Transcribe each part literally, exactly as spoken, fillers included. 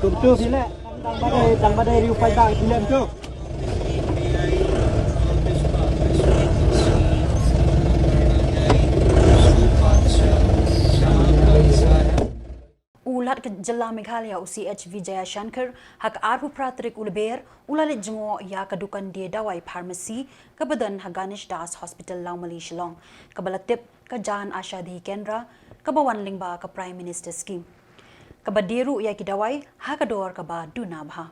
Tum tu sila. Tang badai, tang badai riu pai bang sila tu. U Lat ka jylla Meghalaya u C H Vijayashankar ha ka arphew phra tarik u Lber u la leit jngoh ïa ka dukan die dawai pharmacy kaba don ha Ganesh Das Hospital Lawmali Shillong, kaba la tip ka Jan Aushadhi Kendra, kaba wan lyngba ka Prime Minister Scheme, kaba die ruh ïa ki dawai ha ka dor kaba duna bha.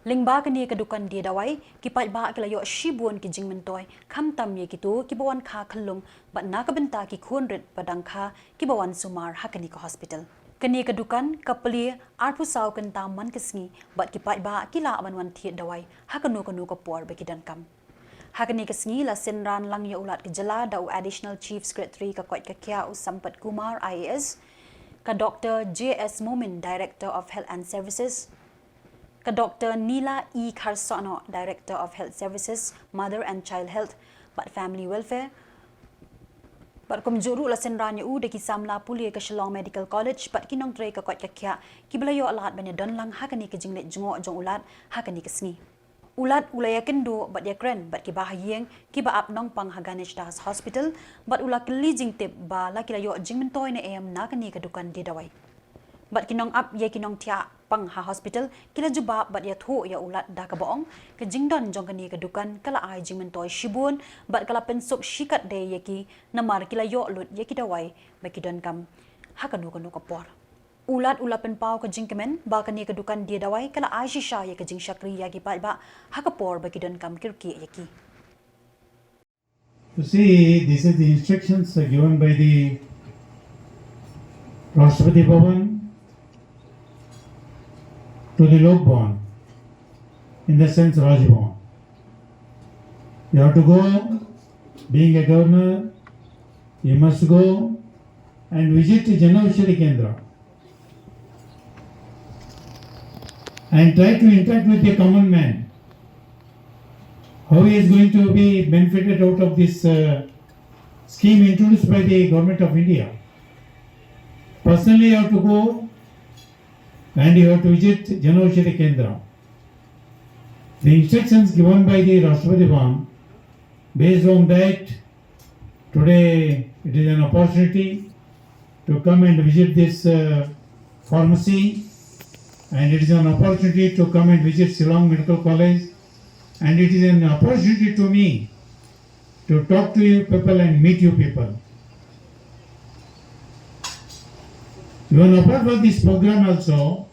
Lyngba kane ka dukan die dawai, ki paidbah ki la ïoh shibun ki jingmyntoi, khamtam ïa kito kiba wan kha khyllung bad na ka bynta ki khun rit ba dang kha kiba wan sumar ha kane ka hospital. Kane ka dukan ka plie arphew saw kynta man ka sngi bad ki paidbah ki lah ban wan thied dawai ha kano kano ka por ba ki donkam. Ha kane ka sngi la synran lang ïa u Lat ka jylla da u Additional Chief Secretary ka koit ka khiah u Sampath Kumar I A S, ka Doctor J S Momin, Director of Health and Services, ka Doctor Nila E Kharsohnoh, Director of Health Services, Mother and Child Health bad Family Welfare, bad kumjuh ruh la synran ïa u da ki samla pule ka Shillong Medical College bad ki nongtrei ka koit ka khiah kiba la ïoh lad ban ïadon lang ha kane ka jingleit jngoh jong u Lat ha kane ka sngi. U Lat u la ïakynduh bad ïakren bad kiba ha ïing kiba ap nongpang ha Ganesh Das Hospital bad u la kylli jingtip ba la ki la ïoh jingmyntoi ne em na kane ka dukan die dawai. Bad ki nongap ïa ki nongthiah pang ha hospital ki la jubab bad ïathuh ïa u Lat da kaba ong ka jingdon jong kane ka dukan ka la ai jingmyntoi shibun bad ka la pynsuk shikatdei ïa ki namar ki la ïoh lut ïa ki dawai ba ki donkam ha kano kano ka por. U Lat u la pynpaw ka jingkmen ba kane ka dukan die dawai ka la ai shisha ïa ka jingshakri ïa ki paidbah ha ka por ba ki donkam kyrkieh ïa ki. You see, this is the instructions given by the Rashtrapati Bhavan to the Lok Bhavan, in the sense Raj Bhavan. You have to go, being a governor, you must go and visit the Janaushadhi Kendra and try to interact with the common man. How he is going to be benefited out of this uh, scheme introduced by the Government of India? Personally, you have to go and you have to visit Janaushadhi Kendra. The instructions given by the Rashtrapati Bhavan, based on that, today it is an opportunity to come and visit this uh, pharmacy, and it is an opportunity to come and visit Shillong Medical College, and it is an opportunity to me to talk to you people and meet you people. Even apart from this program also,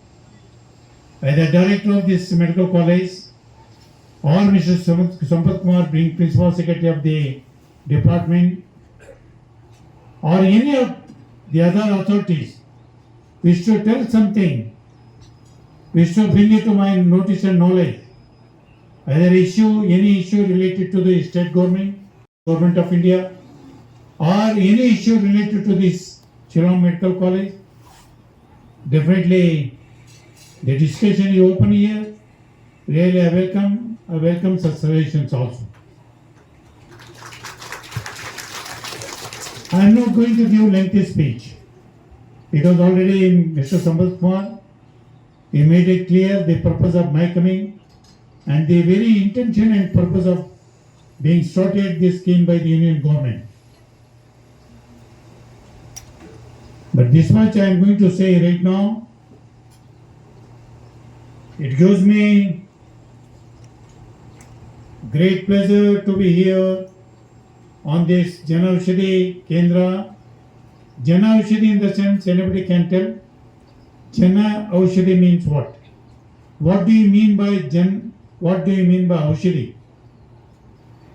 either director of this medical college or Mister Sampath Kumar being principal secretary of the department or any of the other authorities wish to tell something, wish to bring it to my notice and knowledge, Either issue, any issue related to the state government, government of India, or any issue related to this Shillong Medical College, definitely the discussion is open here. Really, I welcome, I welcome such suggestions also. I am not going to give lengthy speech because already Mister Samrat Kumar, he made it clear the purpose of my coming and the very intention and purpose of being sorted this scheme by the Union Government. But this much I am going to say right now. It gives me great pleasure to be here on this Janaushadhi Kendra. Janaushadhi in the sense anybody can tell. Janaushadhi means what? What do you mean by Jan? What do you mean by Aushadhi?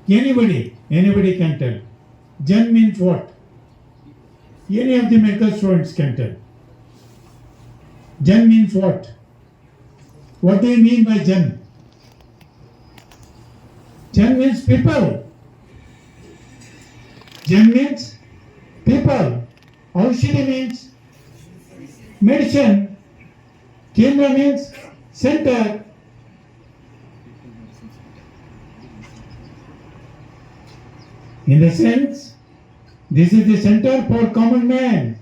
Anybody, anybody can tell. Jan means what? Any of the medical students can tell. Jan means what? What do you mean by Jan? Jan means people. Jan means people. Aushadhi means medicine. Kendra means center. In the sense, this is the center for common man,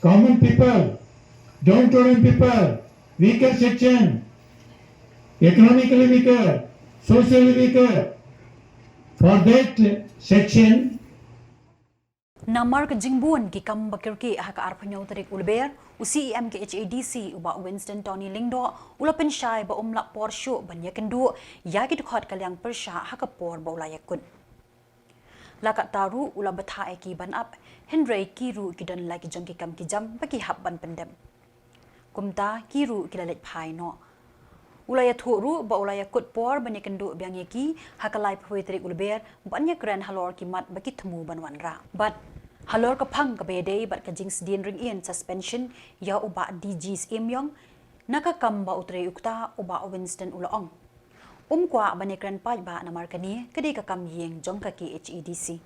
common people, downtrodden people, weaker section, economically weaker, socially weaker. For that section, Namar ka jingbun ki kam ba kyrkieh ha ka arphew hynñiew tarik u Lber, u C E M ka H A D C u Bah Winston Tony Lyngdoh u la pynshai ba um lah por shuh ban ïakynduh ïa ki dkhot ka liang pyrshah ha ka por ba u la ïakut. La katta ruh u la bthah ïa ki ban ap, hynrei ki ruh ki don la ki jong ki kam ki jam ba ki hap ban pyndep. Kumta ki ruh ki la leit phai noh. U la ïathuh ruh ba u la ïakut por ban ïakynduh biang ïa ki ha ka laiphew tarik u Lber ban ïakren halor ki mat ba ki thmu ban wanrah. Bad halor ka phang kaba ïadei bad ka jingsdien ring ïing suspension ïa u Bah D G Syiem Ïong, na ka kam ba u trei u kta u Bah Winston u la ong, um kwah ban ïakren paidbah namar kane ka dei ka kam ïing jong ka K H A D C.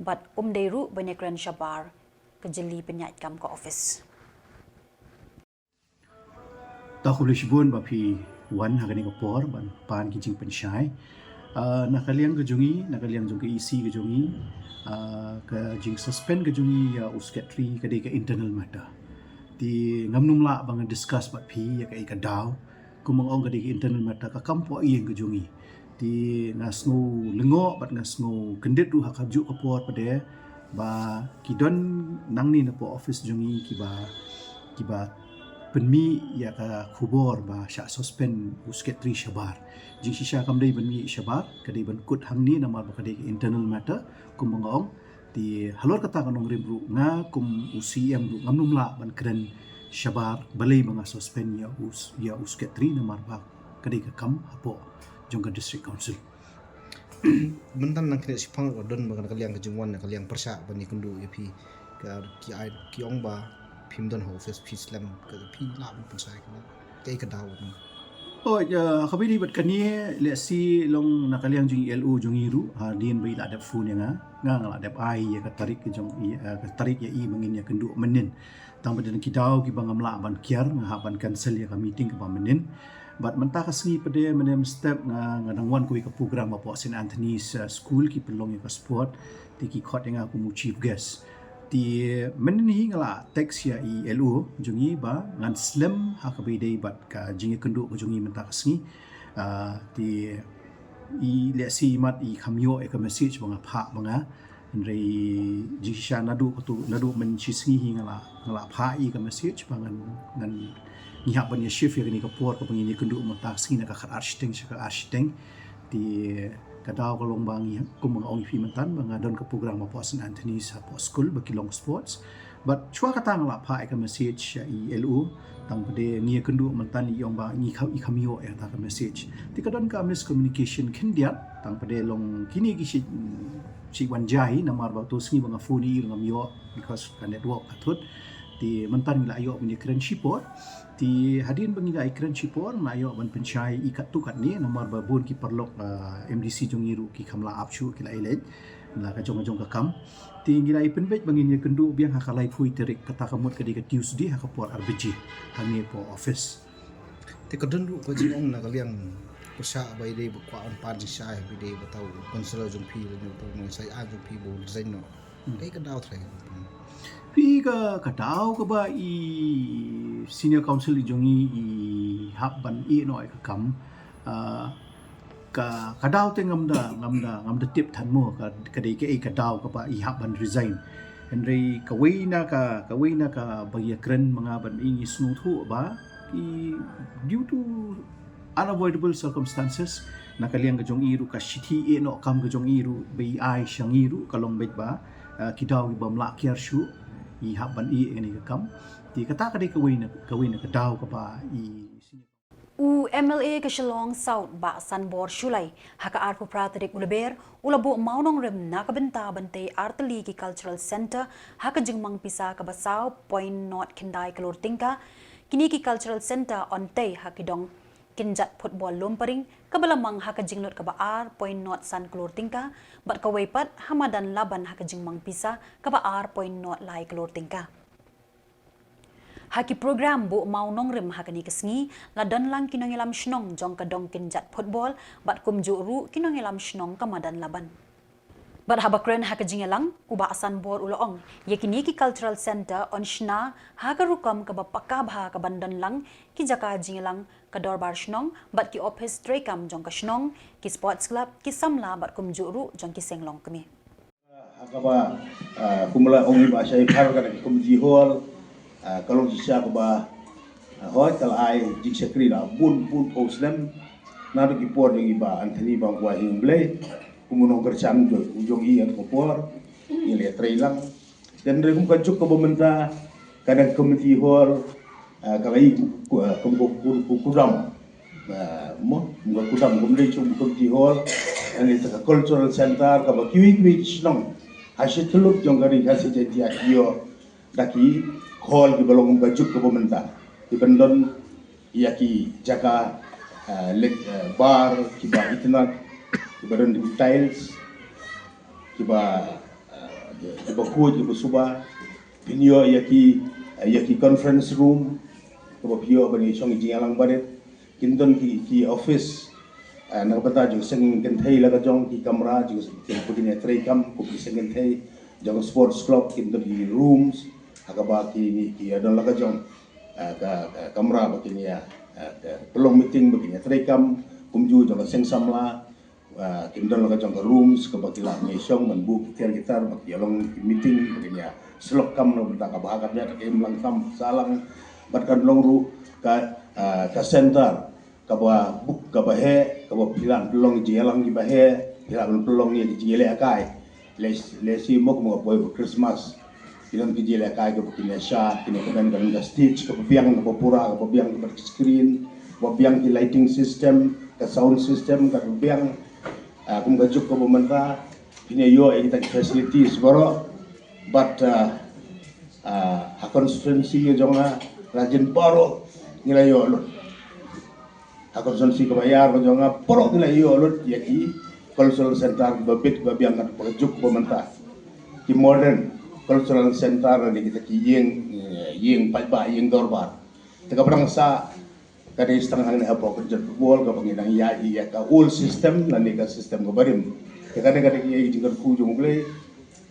Bad um dei ruh ban ïakren shabar ka jylliew pynïaid kam ka office. To khublei shibun ba phi wan ha kane ka por ban pan ki jingpynshai. Ah, na ka liang ka jong ngi, na ka liang jong ka E C ka jong ngi, ah, ka jingsuspend ka jong ngi ïa u secretary ka dei ka internal matter. Te ngam nym lah ba ngan discuss bad phi ïa kaei ka daw. Kumba nga ong ka dei ka internal matter, ka kam poh ïing ka jong ngi. Te nga sngew lyngngoh bad nga sngew kyndit ruh ha kajuh ka por pat de ba ki don nangne na poh office jong ngi kiba, kiba pynmih ïa ka khubor ba shah suspend u secretary shabar. Jingshisha kam dei ban mih shabar, ka dei ban kut hangne namar ba ka dei ka internal matter kumba nga ong. Te halor kata ka nongrim ruh nga kum u C E M ruh ngam nym lah ban kren shabar balei ba nga suspend ïa u, ïa u secretary namar ba ka dei ka kam hapoh jong ka district council. Mynta nang kane shipang ka don ba ka liang ka jingwan ka liang pyrshah ban ïakynduh ïa phi, ka ki ai ki ong ba phim don ha office phi slem, ka phi lah ban pynshai kane, kaei ka daw. Oh, ïa, kaba ïadei bad kane, lehse long na ka liang jong i L O jong ngi ruh, hadien ba i la dep phone ïa nga, nga nga la dep ai ïa ka tarik jong i, eh, ka tarik ïa i ba ngin ïakynduh mynnin. Tang ba don ki daw kiba ngam lah ban kiar, nga hap ban cancel ïa ka meeting kaba mynnin. Bad mynta ka sngi pat de mynne mynstep nga, nga dang wan kawei ka program hapoh Saint Anthony's, eh, School, ki pynlong ïa ka sport, te ki khot ïa nga kum u chief guest. Te mynne hi nga la text ïa i L O jong ngi ba ngan slem ha kaba ïadei bad ka jingïakynduh ka jong ngi mynta ka sngi. Ah, te i lehse i mat i kham ïoh ïa ka message ba nga phah ba nga. Hynrei jingshisha naduh katu, naduh mynshisngi hi nga la, nga la phah ïa ka message ba ngan, ngan ngi hap ban ïa shift ïa kane ka por kaba ngin ïakynduh mynta ka sngi na ka khatar shiteng sha ka ar shiteng. Te ka daw ka long ba ngi, kumba nga ong ïa phi mynta ba nga don ka program hapoh Saint Anthony's hapoh school ba ki long sports. Bad shuwa kata nga la phah ïa ka message sha i L O, tang pat de ngi ïakynduh mynta i ong ba ngi kham, i kham ïoh ïa kata ka message. Te ka don ka miscommunication khyndiat, tang pat de long kine ki shi, shi wan jai namar ba to sngi ba nga phone i ngam ïoh because ka network ka thut. Te mynta ngi la ïoh ban ïakren shipor. Te hadien ba ngi la ïakren shipor, ngi la ïoh ban pynshai i katto katne, namar ba bun ki paralok, ah, M D C jong ngi ruh ki kham lah ap shuh, ki la ïaleit la ka jong ka jong ka kam. Te ngi la ïa pynbeit ba ngin ïakynduh biang ha ka laiphew tarik, kata ka mut ka dei ka Tuesday, ha ka por ar baje hangne hapoh office. Te ka don ruh ka jingong na ka liang pyrshah ba i dei ba kwah ban pan jingshai, ba i dei ba tau councillor jong phi lane uto u nongshai jong phi ba u resign noh. Hmm. Dei ka daw trai. Phi ka, ka daw kaba i senior council i jong i, i hap ban ïeh noh ïa ka kam. Ah, ka, ka daw te ngam da, ngam da, ngam da tip than mo ka, ka dei kaei ka daw kaba i hap ban resign. Hynrei kawei na ka, kawei na kaba ïakren ma nga bad i, ngi sngewthuh ba i, due to unavoidable circumstances, na ka liang ka jong i ruh, ka shithi ïeh noh kam ka jong i ruh ba i ai sha ngi ruh ka long beit ba, ah, ki daw i bym lah kiar shuh, i hap ban ïeh ïa kane ka kam. Te kata ka dei kawei na, kawei na ka daw kaba i. U M L A ka Shillong South, Bah Sanbor Shullai, ha ka arphew phra tarik u Lber, u la buh mawnongrim na ka bynta ban tei ar tylli ki cultural centre ha ka jingmang pisa kaba saw point nod khyndai klur tyngka. Kine ki cultural centre yn tei ha ki dong kynjat football Lumparing, kaba la mang ha ka jinglut kaba ar point nod san klur tyngka, bad kawei pat ha madan Laban ha ka jingmang pisa kaba ar point nod lai klur tyngka. Ha ki program buh mawnongrim ha kane ka sngi, la don lang ki nongïalam shnong jong ka dong kynjat football, bad kumjuh ruh ki nongïalam shnong ka madan Laban. Bad haba kren ha ka jingïalang, u Bah Sanbor u la ong, ïa kine ki cultural centre yn shna ha ka rukom kaba paka bha kaban don lang ki jaka jingïalang, ka dorbar shnong, bad ki ophis treikam jong ka shnong, ki sports club, ki samla bad kumjuh ruh jong ki seng longkmie. Ha kaba, ah, kumba la ong i Bah Shaifar, kane ka community hall, ah, ka long shisha kaba, ah, hooid, ka la ai jingshakri la bun bun phew snem. Naduh ki por jong i Bah Anthony Bangkua Hing Blei, kum u nongkyrshan jong, jong i ha ka por, ngi la trei lang. Te hynrei kum ka juk kaba mynta, kane ka community hall, ah, ka la ïoh, ah, kum ka, ku, ku, kudam. Ah, mo, kum ka kudam, kum dei shu kum community hall, lane ïa ka cultural centre, kaba kiwei kiwei ki shnong ha shi tylli jong ka ri Khasi Jaiñtia ki ïoh da ki hall kiba long kum ka juk kaba mynta. Kiban don ïa ki jaka, ah, lek, ah, bar kiba itynnad, kiba don ki tiles, kiba, ah, kiba khuid, kiba suba. Phin ïoh ïa ki, ïa ki conference room, kaba phi ïoh ban ïa shong ïa jingïalang barit. Kin don ki, ki office, ah, na ka bynta jong seng kynthei la ka jong, ki kamra jong ki, ki, ki kin ïa treikam, ko ki seng kynthei, jong sports club, kin don ki rooms, ha kaba ki, ki ïa don la ka jong, ah, ka, ka kamra ba kin ïa, ah, ka pynlong meeting, ba kin ïa treikam, kumjuh jong ka seng samla, ah, kin don la ka jong ka rooms, kaba ki lah ban ïa shong, ban buh ki tiar ki tar, ba ki ïa long meeting, ba kin ïa syllok kam na ka bynta kaba ha ka miat, ka imlang kam, sahlang, bad kan long ruh ka, ah, ka centre, kaba buk, kaba heh, kaba phi lah ban pynlong ïa ki jingïalang kiba heh, phi lah ban pynlong ïa ki jingïalehkai. Lehse, lehse mo kum ka poi ba Christmas. Ki don ki jingïalehkai kiba kin ïa shad, kin ïa kmen, ka don ka stage kaba biang, kaba pura, kaba biang, kaba screen, kaba biang ki lighting system, ka sound system kaba biang. Ah, kum ka juk kaba mynta, phin ïa ïoh ïa kita ki facilities baroh. Bad, ah, ah, ha constituency ka jong nga, la jin baroh ngi la ïoh lut. Ha constituency kaba ïar ka jong nga, baroh ngi la ïoh lut ïa ki cultural centre kiba bit, kiba biang, kaba juk, kaba mynta. Ki modern cultural centre, lane kita ki ïing, eh, ïing paidbah, ïing dorbar. Te kaba dang sah, ka dei tang hangne hapoh kynjat football, kaba ngi dang ïaid ïa ka old system lane ka system kaba rim. Te ka dei, ka dei ïa ka jingkyrkhu jong U Blei,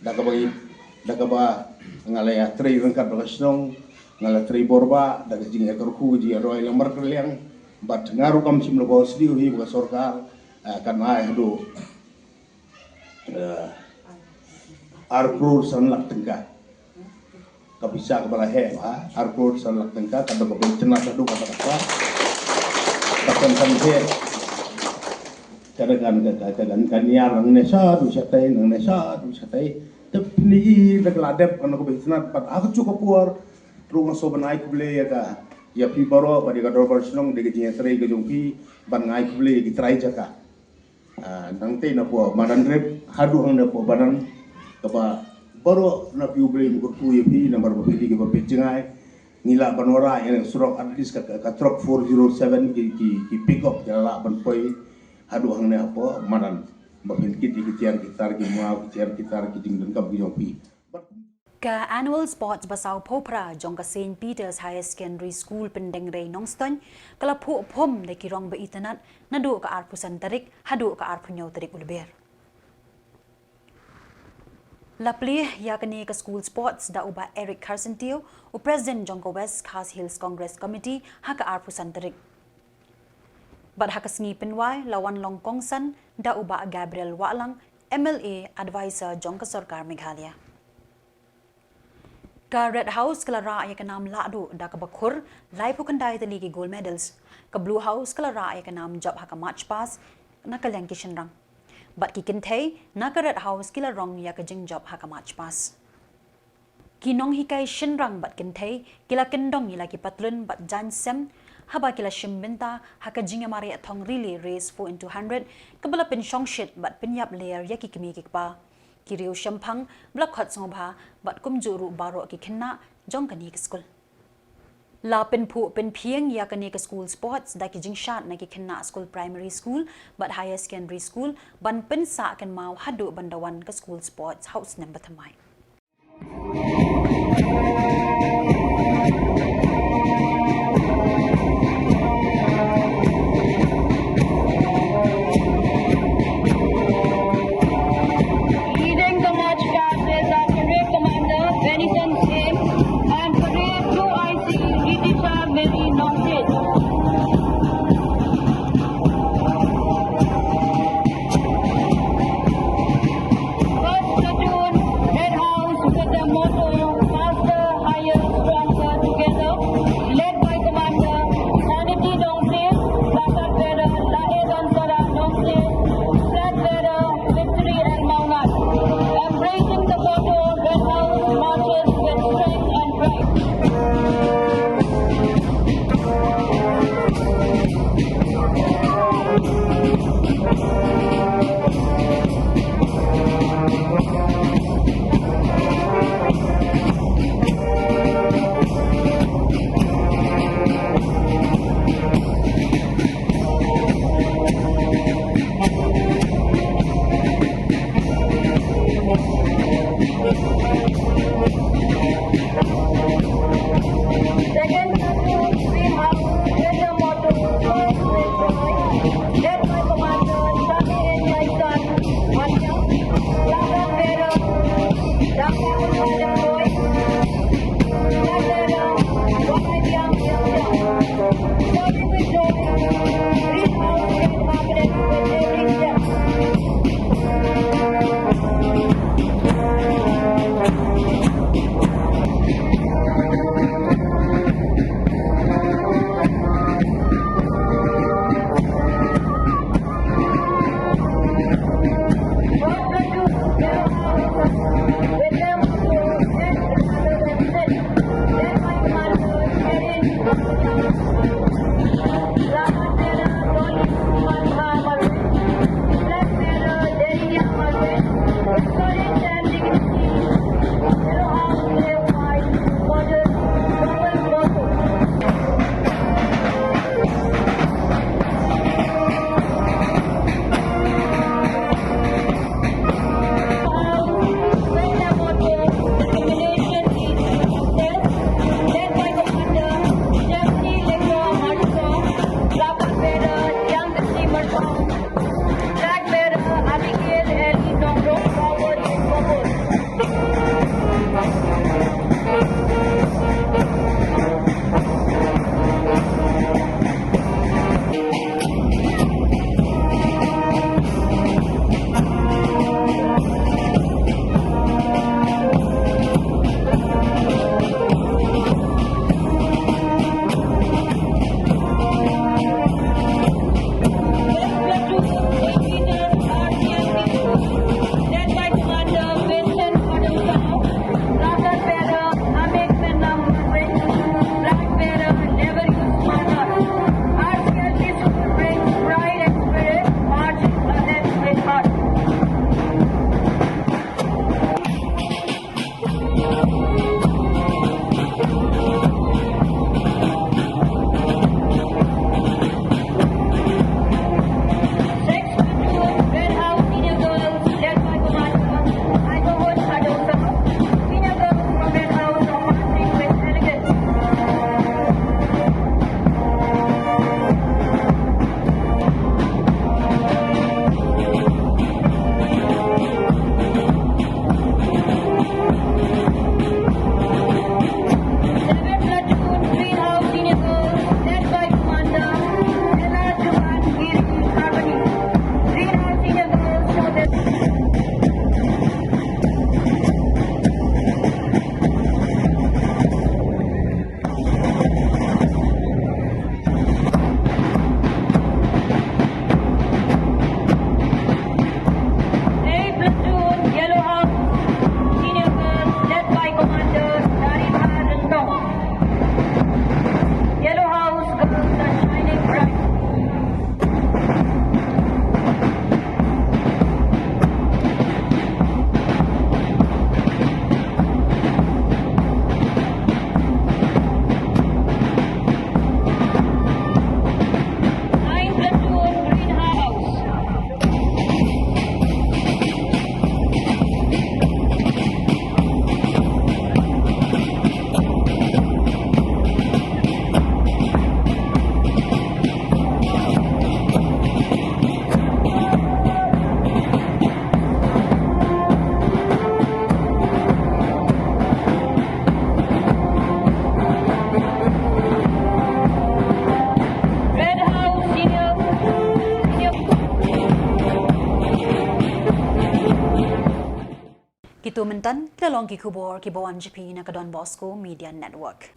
da kaba ngi, da kaba nga la ïatrei ryngkat bad ka shnong, nga la trei bor bah, da ka jingïakyrkhu, ka jingïaroi lang markylliang. Bad nga ruh kam shym la bor sdiew hi ba ka sorkar, eh, kan ai haduh, eh, ar klur san lak tyngka. Ka pisa kaba la heh, ha, ar klur san lak tyngka, ka dei kaba itynnad haduh katta katta. Ka kan kan heh. Ka dei kan, ka, ka, ka kan, kan ïar nangne shaduh shatei, nangne shaduh shatei. Te pynïaid da ka la dep, kan kaba itynnad, bad ha kajuh ka por ruh nga sngewbha ban ai khublei ïa ka, ïa phi baroh, bad ïa ka dorbar shnong, da ka jingïatrei ka jong phi, bad nga ai khublei ïa ki trai jaka. Ah, nangtei napoh Madanrep haduh hangne hapoh Badang, kaba Baroh na phi U Blei un kyrkhu ïa phi namar ba phi dei kiba peit jngai. Ngi lah ban wanrah ïa ka surok, at least ka, ka, ka trok four zero seven ki, ki, ki pick up ki lah ban poi haduh hangne hapoh madan. Ba phin kit ïa ki tiar ki tar ki maw, ki tiar ki tar ki jingdonkam ki jong phi. Ka Annual Sports ba saw phew phra jong ka Saint Peter's Higher Secondary School Pyndengrei Nongstoiñ ka la phuh phom da ki rong ba itynnad naduh ka arphew san tarik haduh ka arphew hynñiew tarik u Lber. La plie ïa kane ka school sports da u Bah Eric Kharsyntiew, u President jong ka West Khasi Hills Congress Committee, ha ka arphew san tarik. Bad ha ka sngi pynwai la wan long kongsan da u Bah Gabriel Wahlang, M L A Advisor jong ka Sorkar Meghalaya. Ka Red House ka la rah ïa ka nam lahduh da kaba khur, laiphew khyndai tylli ki gold medals. Ka Blue House ka la rah ïa ka nam jop ha ka March Past na ka liang ki shynrang. Bad ki kynthei na ka Red House ki la rong ïa ka jingjop ha ka March Past. Ki nonghikai shynrang bad kynthei ki la kyndong ïa la ki patlun bad jaiñ sem haba ki la shim bynta ha ka jingïamareh thong relay race four into hundred kaba la pynshongshit bad pynïap lyer ïa ki kmie ki kpa, ki riew shemphang ba la khot sngewbha bad kumjuh ruh baroh ki khynnah jong kane ka skul. La pynphuh pynphieng ïa kane ka school sports da ki jingshad na ki khynnah skul primary school bad higher secondary school ban pynsah kynmaw haduh ban da wan ka school sports ha u snem ba thymmai. Leading the march past is our parade commander, Benison Singh, and parade two I C, Ritisha Mary Nongsit. First platoon, Red House, with the motto, Faster, Higher. To mynta ki la long ki khubor kiba wan sha phi na ka Don Bosco Media Network.